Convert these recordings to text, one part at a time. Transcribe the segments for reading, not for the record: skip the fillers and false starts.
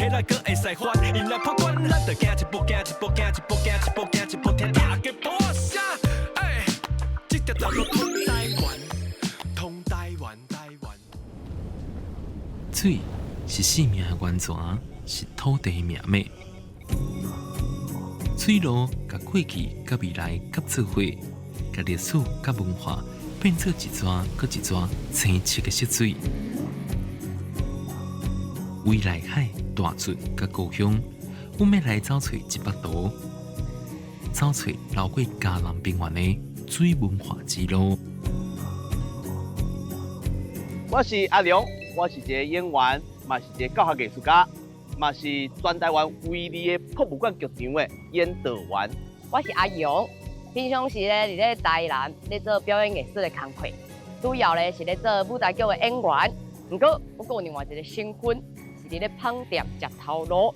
起來閣會使還，𪜶來破關，咱就行一步行一步行一步行一步行一步，聽聽個鼓聲。欸，這條道路通台灣，通台灣，台灣。水是生命的源泉，是土地的命脈。水路共過去佮未來合做伙，共歷史佮文化變做一逝閣一逝清澈的溪水。未來海、大圳佮故鄉，阮欲來走揣這幅圖，走揣流過嘉南平原的水文化之路。我是阿良，我是一个演員，嘛是一個教學藝術家，嘛是全台灣唯二的博物館劇場的演導員。我是阿勇，平常時咧佇咧台南咧做表演藝術的工課，主要咧是咧做舞台劇的演員。毋過我閣有另外一個身份，是佇咧麭店食頭路，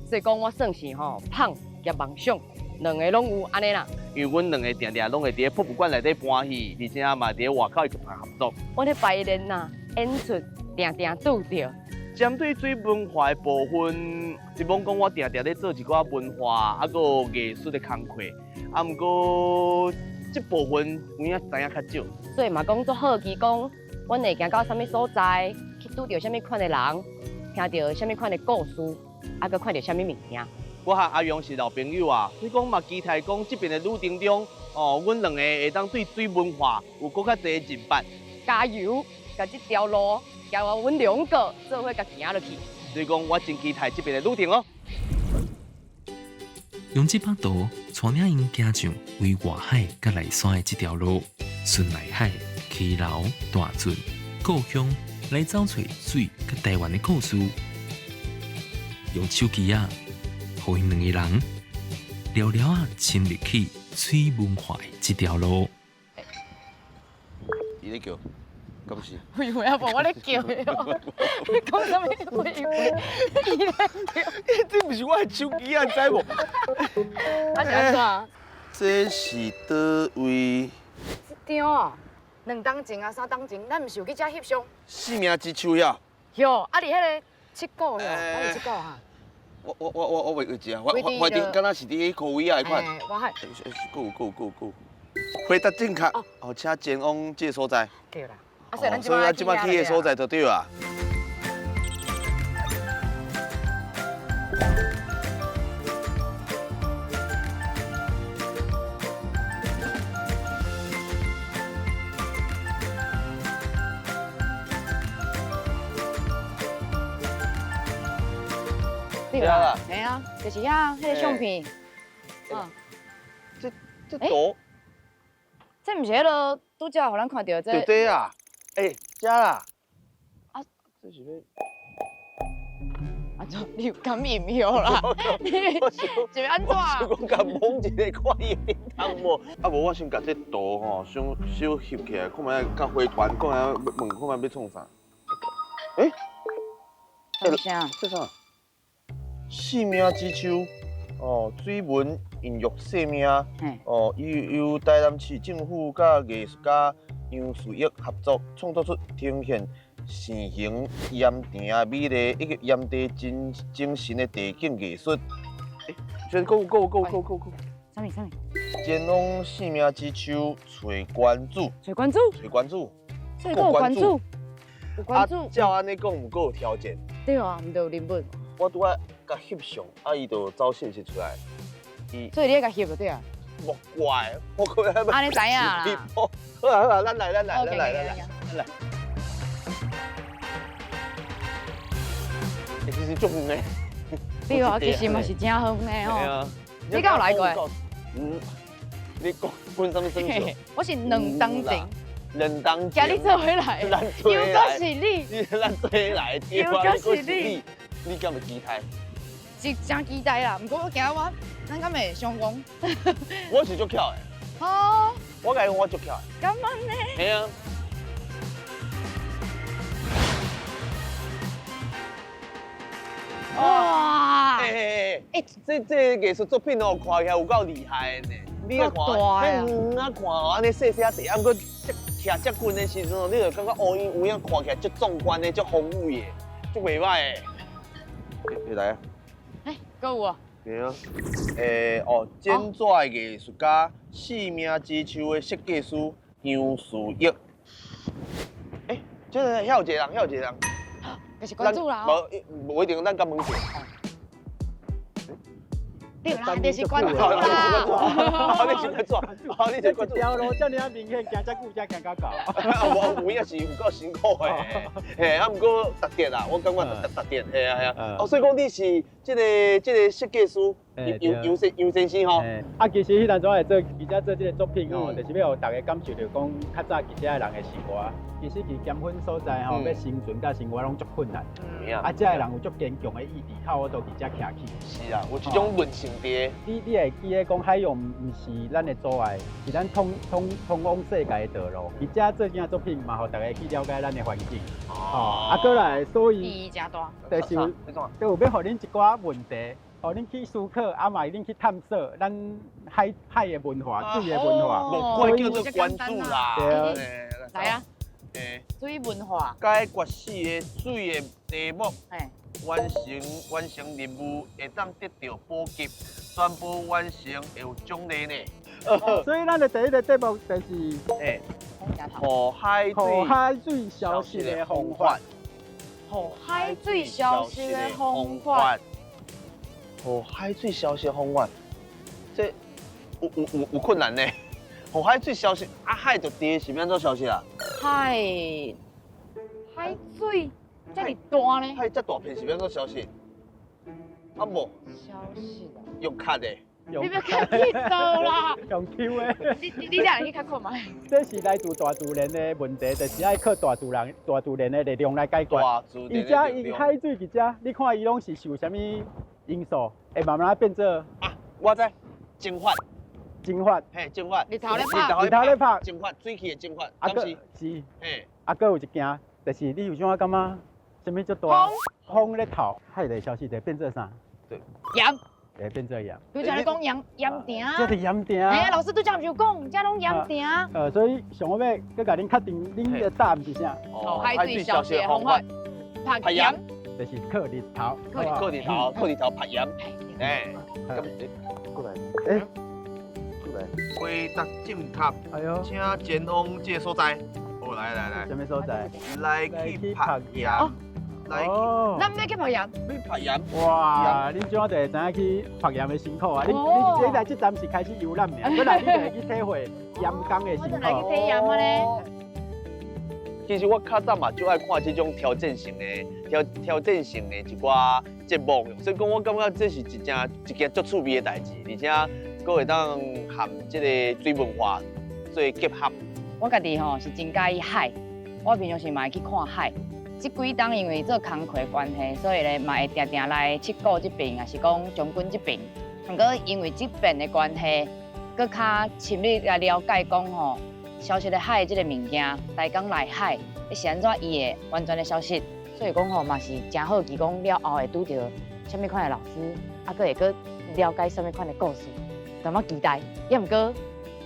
所以講我算是吼麭兼夢想兩个攏有按呢啦。因為阮兩个定定攏會佇咧博物館內底搬戲，而且嘛佇咧外口的劇團合作。我咧排練呐，演出定定拄著。針對水文化的部分，一罔講我定定咧做一寡文化啊，閣有藝術的工課，啊，毋過這部分有影知影較少。所以嘛講足好奇，講阮會行到啥物所在，去拄著啥物款的人，聽著啥物款的故事，啊，閣看著啥物物件。我和阿勇是老朋友啊，所以講嘛期待講這遍的旅程中，哦，阮兩个會當對水文化有閣較濟的認識。加油，共這條路交予阮兩个做伙共行落去。所以講，我真期待這遍的旅程哦。用這幅圖帶領𪜶行上為外海佮內山的這條路，順內海、溪流、大圳、故鄉來走揣水佮台灣的故事。用手機仔，予𪜶兩個人聊聊仔深入去水文化的這條路。伊咧叫，敢是？廢話啊，無我咧叫伊哦。你講啥物廢話？伊咧叫。這毋是我的手機啊，知無？啊是按怎？這是佗位？這張哦，兩冬前啊，三冬前，咱毋是有去遮翕相？生命之樹遐。哟，啊，佇彼个七股哟，啊佇七股哈。我袂記啊，我我我敢若是佇科威仔彼款。我海。閣有閣有閣有閣有。回答正確，哦，請前往這个所在。對啦。啊，所以咱所以咱這擺去的所在就對啊。對啦，嘿啊，就是遐，彼个相片。嗯。這這圖。這毋是彼个拄才予咱看著這。對對啊，欸，遮啦。啊，這是欲。啊，就你有感應了啦。你是欲按怎？我想講共摸一下，看伊會頂通無？啊無，我先共這圖吼，先小翕起來，看覓佮花團，看覓問看覓欲創啥？欸？啥？這啥？生命之樹，哦，水文孕育生命，哦，由台南市政府佮藝術家楊樹益合作，創作出呈現生形鹽田美麗以及鹽地精精神的地景藝術。欸，先閣有閣有閣有閣有閣有。啥物啥物？前往生命之樹揣關主。揣關主。揣關主。所以閣有關主。有關主。照按呢講，毋過有條件。對啊，毋著有人物。我拄仔共翕相，啊，伊就走信息出來。伊所以你愛共翕就對啊。莫怪，我可能按呢知影啦。好啊好啊，咱來咱來咱來咱來咱來。欸，其實足遠的。對啊，其實嘛是真遠的吼。你敢有來過？嗯，你講阮啥物生肖？我是兩冬前。兩冬前。共你做伙來。又閣是你。咱做伙來。又閣是你。你敢會期待？是真期待啦，毋過我驚我，咱敢會相撞？我是足巧的。哦。我共你講，我足巧的。敢按呢？嘿啊。哇！欸欸欸！這這藝術作品哦，看起來有夠厲害的呢。你來看，彼遠仔看哦，按呢細細仔地，啊，毋過徛遮近的時陣哦，你就感覺哦，伊有影看起來足壯觀的，足宏偉的，足袂䆀的。你來啊！哎，閣有啊？對啊。哦，剪紙的藝術家，生命之樹的設計師楊樹益。這個遐有一個人，遐有一個人。就是關注啦。無，無一定，咱共問一下。對啦，就是關注啦。你是關注，你是關注。條路遮爾明顯，行遮久才行到到。我有影是有夠辛苦的，嘿，啊，毋過值得啦，我感覺值得，嘿啊嘿啊。哦，所以講你是這個設計師楊楊先楊先生吼。啊，其實彼當陣會做記者做這個作品吼，就是欲予大家感受著講較早記者的人的生活。其實佇咸芬所在吼，欲生存佮生活攏足困難。啊，遮的人有足堅強的意志，靠我都佇遮徛起。是啊，有這種韌性佇。你會記得講海洋毋是咱的阻礙，是咱通往世界的道路。佇遮做件作品嘛，予大家去了解咱的環境。哦。啊，閣來，所以意義誠大。就是有，就有欲予恁一寡問題，予恁去思考，啊嘛恁去探索咱海的文化、水的文化。無怪叫做關注啦。對。來啊！水文化。解決四个水的題目，完成任務會當得著補給，全部完成會有獎勵呢。所以咱的第一個題目就是，予海水消失的方法。予海水消失的方法。予海水消失的方法，這有困難呢。予海水消失，啊海就低是欲按怎消失啊？海水遮爾大呢？海遮大片是欲按怎消失？啊無消失啊？用卡的。你欲較去倒啦？用抽的。你這樣去較看覓？這是來自大自然的問題，就是愛靠大自然、大自然的力量來解決。大自然伊遮伊海水佇遮，你看伊攏是受啥物因素，會慢慢變做啊，我知蒸發。蒸發，嘿，蒸發，日頭咧拍，日頭咧拍，蒸發，水汽的蒸發，啊，閣是，嘿，啊，閣有一件，就是你有啥感覺？啥物足大？風咧透，海的消失就變做啥？對，鹽，會變做鹽。拄才咧講鹽鹽埕。這是鹽埕。哎呀，老師拄才毋是有講，這攏鹽埕。所以上好尾，閣共恁確定，恁的答案是啥？哦，海水消失的方法，曝鹽，就是靠日頭，靠日頭，靠日頭曝鹽。哎，咁，過來，哎。回答正確，哎喲，請前往這個所在。哦，來來來，啥物所在？來去曝鹽，來去。咱欲去曝鹽。欲曝鹽。哇，恁這樣就會知影去曝鹽的辛苦啊！你來這站是開始遊覽爾，閣來你就會去體會鹽工的辛苦。我就來去體驗啊咧。其實我較早嘛就愛看這種挑戰性的、挑戰性的一寡節目，所以講我感覺這是一件足趣味的代誌，而且閣會當和這個水文化做結合。我家己吼是真佮意海，我平常時嘛會去看海。這幾冬因為做工課的關係，所以咧嘛會定定來七股這邊，抑是講將軍這邊。毋過因為這邊的關係，閣較深入來了解講吼，消失的海這個物件，台江內海是按怎伊會完全的消失。所以講吼嘛是誠好奇，講了後會拄著啥物款的老師，啊，閣會閣了解啥物款的故事，淡薄仔期待。也毋過，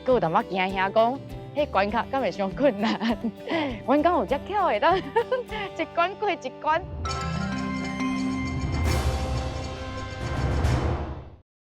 閣有淡薄仔驚嚇講，彼關卡敢會傷困難？阮敢有遮巧會當一關過一關？